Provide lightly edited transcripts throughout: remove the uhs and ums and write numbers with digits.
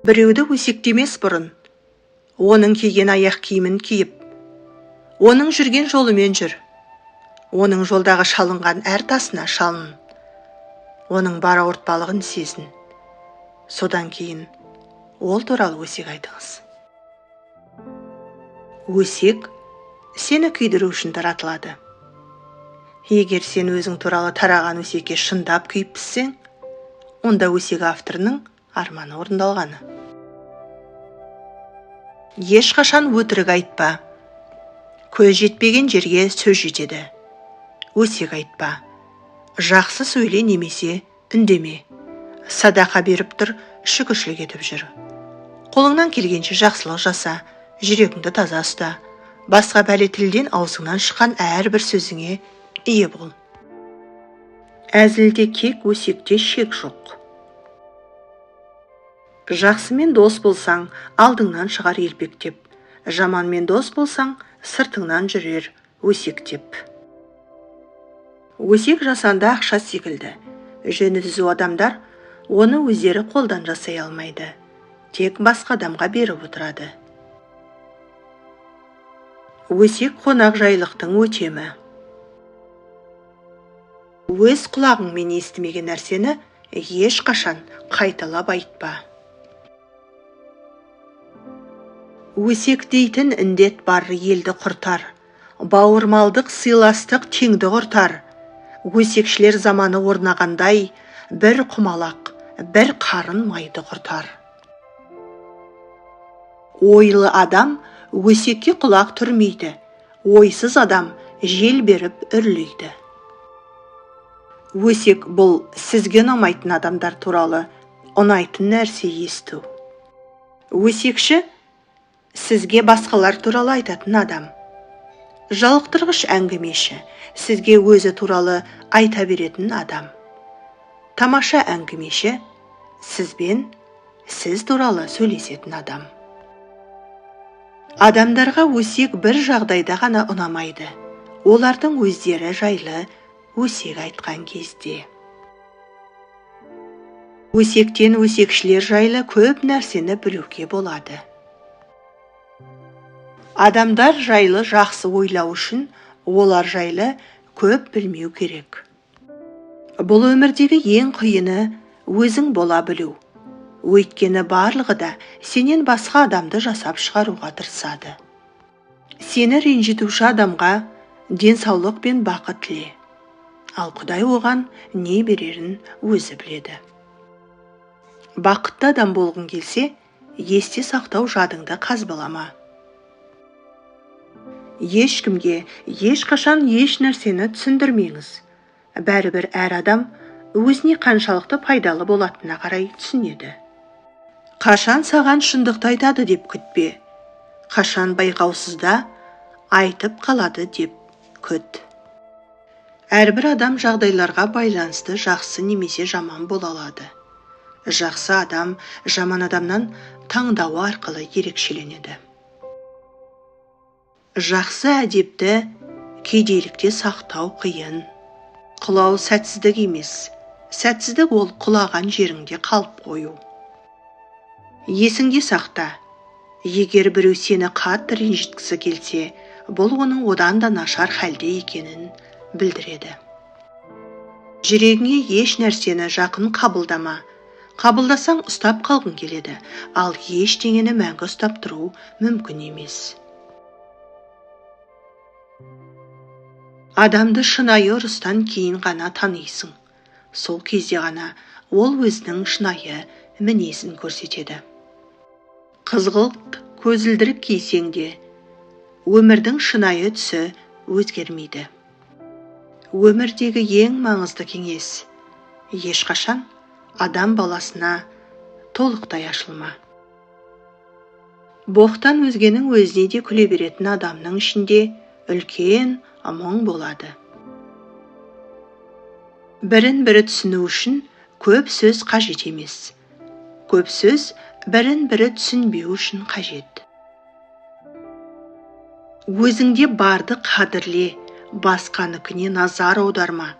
Біреуді өсектемес бұрын, оның киген аяқ киімін киіп, оның жүрген жолымен жүр, оның жолдағы шалынған әр тасына шалын, оның бар ауыртпалығын сезін. Содан кейін ол туралы өсек айтыңыз. Өсек сені күйдіру үшін таратылады. Егер сен өзің туралы тараған өсекке шындап күйіп піссең, онда өсек авторының арманы орындалғаны. Ешқашан өтірік айтпа. Көз жетпеген жерге сөз жетеді. Өсек айтпа. Жақсы сөйле немесе үндеме. Садақа беріп тұр, шүкіршілік етіп жүр. Қолыңнан келгенше жақсылық жаса, жүрегіңді таза ұста. Басқа бәле тілден аузыңнан шыққан әрбір сөзіңе ие бол. Әзілде кек, өсекте шек жоқ. Жақсымен дос болсаң, алдыңнан шығар елпектеп. Жаманмен дос болсаң, сыртыңнан жүрер өсектеп. Өсек жасанды ақша секілді. Жөні түзу адамдар оны өздері қолдан жасай алмайды. Тек басқа адамға беріп отырады. Өсек қонақжайлықтың өтемі. Өз құлағыңмен естімеген нәрсені ешқашан қайталап айтпа. Өсек дейтін індет бар елді құртар, бауырмалдық сыйластық теңді құртар. Өсекшілер заманы орнағандай, бір құмалақ, бір қарын майды құртар. Ойлы адам өсекке құлақ түрмейді, ойсыз адам жел беріп үрлейді. Өсек бұл сізге ұнамайтын адамдар туралы ұнайтын нәрсе есту. Өсекші сізге басқалар туралы айтатын адам. Жалықтырғыш әңгімеші, сізге өзі туралы айта беретін адам. Тамаша әңгімеші, сізбен сіз туралы сөйлесетін адам. Адамдарға өсек бір жағдайда ғана ұнамайды. Олардың өздері жайлы өсек айтқан кезде. Өсектен өсекшілер жайлы көп нәрсені білуге болады. Адамдар жайлы жақсы ойлау үшін олар жайлы көп білмеу керек. Бұл өмірдегі ең қиыны өзің бола білу. Өйткені барлығы да сенен басқа адамды жасап шығаруға тырысады. Сені ренжітуші адамға денсаулық пен бақыт тіле. Ал Құдай оған не берерін өзі біледі. Бақытты адам болғың келсе, есте сақтау жадыңды қазбалама. Ешкімге ешқашан еш нәрсені түсіндірмеңіз. Бәрібір әр адам өзіне қаншалықты пайдалы болатынына қарай түсінеді. Қашан саған шындықты айтады деп күтпе. Қашан байқаусызда айтып қалады деп күт. Әрбір адам жағдайларға байланысты жақсы немесе жаман бола алады. Жақсы адам жаман адамнан таңдауы арқылы ерекшеленеді. Жақсы әдепті кедейлікте сақтау қиын. Құлау сәтсіздік емес. Сәтсіздік ол құлаған жеріңде қалып қою. Есіңде сақта. Егер біреу сені қатты ренжіткісі келсе, бұл оның одан да нашар халде екенін білдіреді. Жүрегіңе еш нәрсені жақын қабылдама. Қабылдасаң ұстап қалғың келеді, ал ештеңені мәңгі ұстап тұру мүмкін емес. Адамды шынайы ұрыстан кейін ғана танисың. Сол кезде ғана ол өзінің шынайы мінезін көрсетеді. Қызғылт көзілдірік кисең де, өмірдің шынайы түсі өзгермейді. Өмірдегі ең маңызды кеңес ешқашан адам баласына толықтай ашылма. Боқтан өзгенің өзіне де күле беретін адамның ішінде үлкен мұң болады. Бірін-бірі түсіну үшін көп сөз қажет емес. Көп сөз бірін-бірі түсінбеу үшін қажет. Өзіңде барды қадірле, басқаныкіне назар аударма.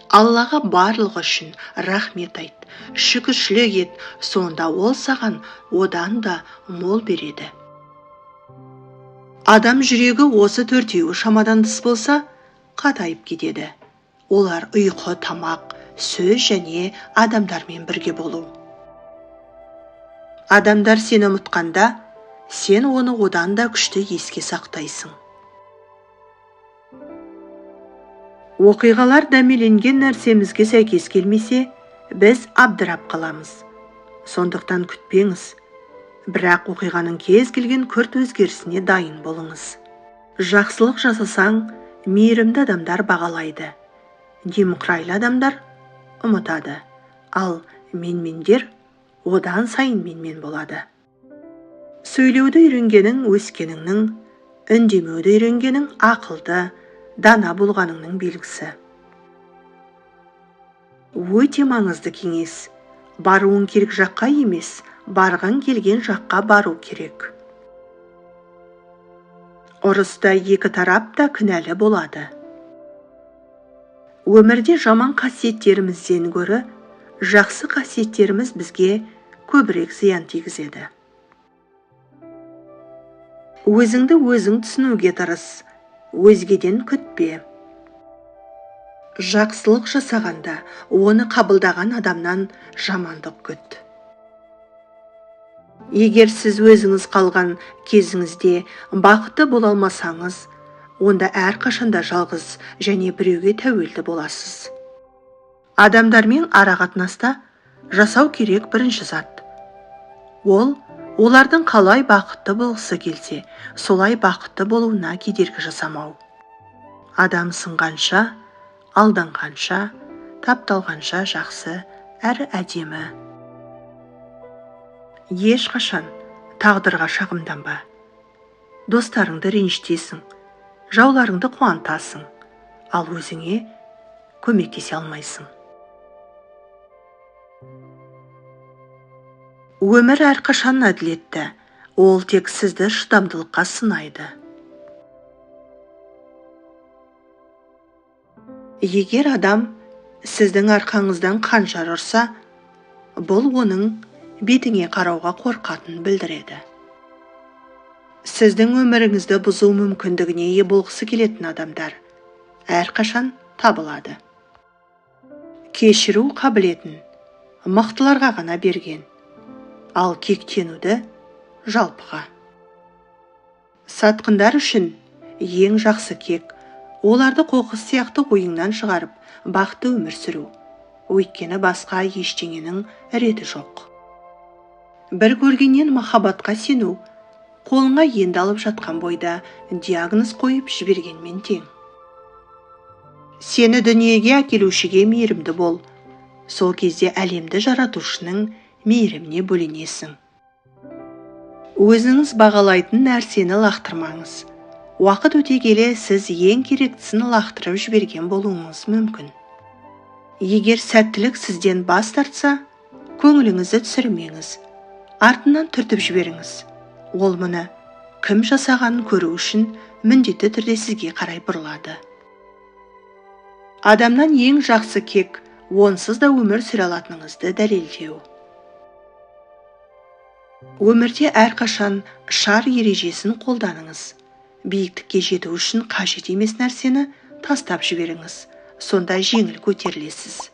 Аллаға барлығы үшін рахмет айт, шүкіршілік ет, сонда ол саған одан да мол береді. Адам жүрегі осы төртеуі шамадан тыс болса, қатайып кетеді. Олар ұйқы, тамақ, сөз және адамдармен бірге болу. Адамдар сені ұмытқанда, сен оны одан да күшті еске сақтайсың. Оқиғалар дәмеленген нәрсемізге сәйкес келмесе, біз абдырап қаламыз. Сондықтан күтпеңіз. Бірақ оқиғаның кез келген күрт өзгерісіне дайын болыңыз. Жақсылық жасасаң, мейірімді адамдар бағалайды. Немқұрайлы адамдар ұмытады. Ал менмендер одан сайын менмен болады. Сөйлеуді үйренгенің өскеніңнің, үндемеуді үйренгенің ақылды, дана болғаныңның белгісі. Өте маңызды кеңес. Баруың керек жаққа емес, барғың келген жаққа бару керек. Ұрыста екі тарап та кінәлі болады. Өмірде жаман қасиеттерімізден гөрі жақсы қасиеттеріміз бізге көбірек зиян тигізеді. Өзіңді өзің түсінуге тырыс, өзгеден күтпе. Жақсылық жасағанда оны қабылдаған адамнан жамандық күт. Егер сіз өзіңіз қалған кезіңізде бақытты бола алмасаңыз, онда әрқашанда жалғыз және біреуге тәуелді боласыз. Адамдармен ара-қатынаста жасау керек бірінші зат. Ол олардың қалай бақытты болғысы келсе, солай бақытты болуына кедергі жасамау. Адам сынғанша, алданғанша, тапталғанша жақсы әрі әдемі. Ешқашан тағдырға шағымданба. Достарыңды ренжітесің, жауларыңды қуантасың, ал өзіңе көмектесе алмайсың. Өмір әрқашан әділетті, ол тек сізді шыдамдылыққа сынайды. Егер адам сіздің арқаңыздан қанжар ұрса, бұл оның бетіңе қарауға қорқатынын білдіреді. Сіздің өміріңізді бұзу мүмкіндігіне ие болғысы келетін адамдар әрқашан табылады. Кешіру қабілетін мықтыларға ғана берген, ал кектенуді жалпыға. Сатқындар үшін ең жақсы кек, оларды қоқыс сияқты ойыңнан шығарып, бақытты өмір сүру. Өйткені басқа ештеңенің реті жоқ. Бір көргеннен махаббатқа сену, қолыңа енді алып жатқан бойда диагноз қойып жібергенмен тең. Сені дүниеге әкелушіге мейірімді бол, сол кезде әлемді жаратушының мейіріміне бөленесің. Өзіңіз бағалайтын нәрсені лақтырмаңыз. Уақыт өте келе сіз ең керектісін лақтырып жіберген болуыңыз мүмкін. Егер сәттілік сізден бас тартса, көңіліңізді түсірмеңіз. Артынан түртіп жіберіңіз. Ол мұны кім жасағанын көру үшін міндетті түрде сізге қарай бұрылады. Адамнан ең жақсы кек, онсыз да өмір сүре алатыныңызды дәлелдеу. Өмірде әрқашан шар ережесін қолданыңыз. Биіктікке жету үшін қажет емес нәрсені тастап жіберіңіз. Сонда жеңіл көтерілесіз.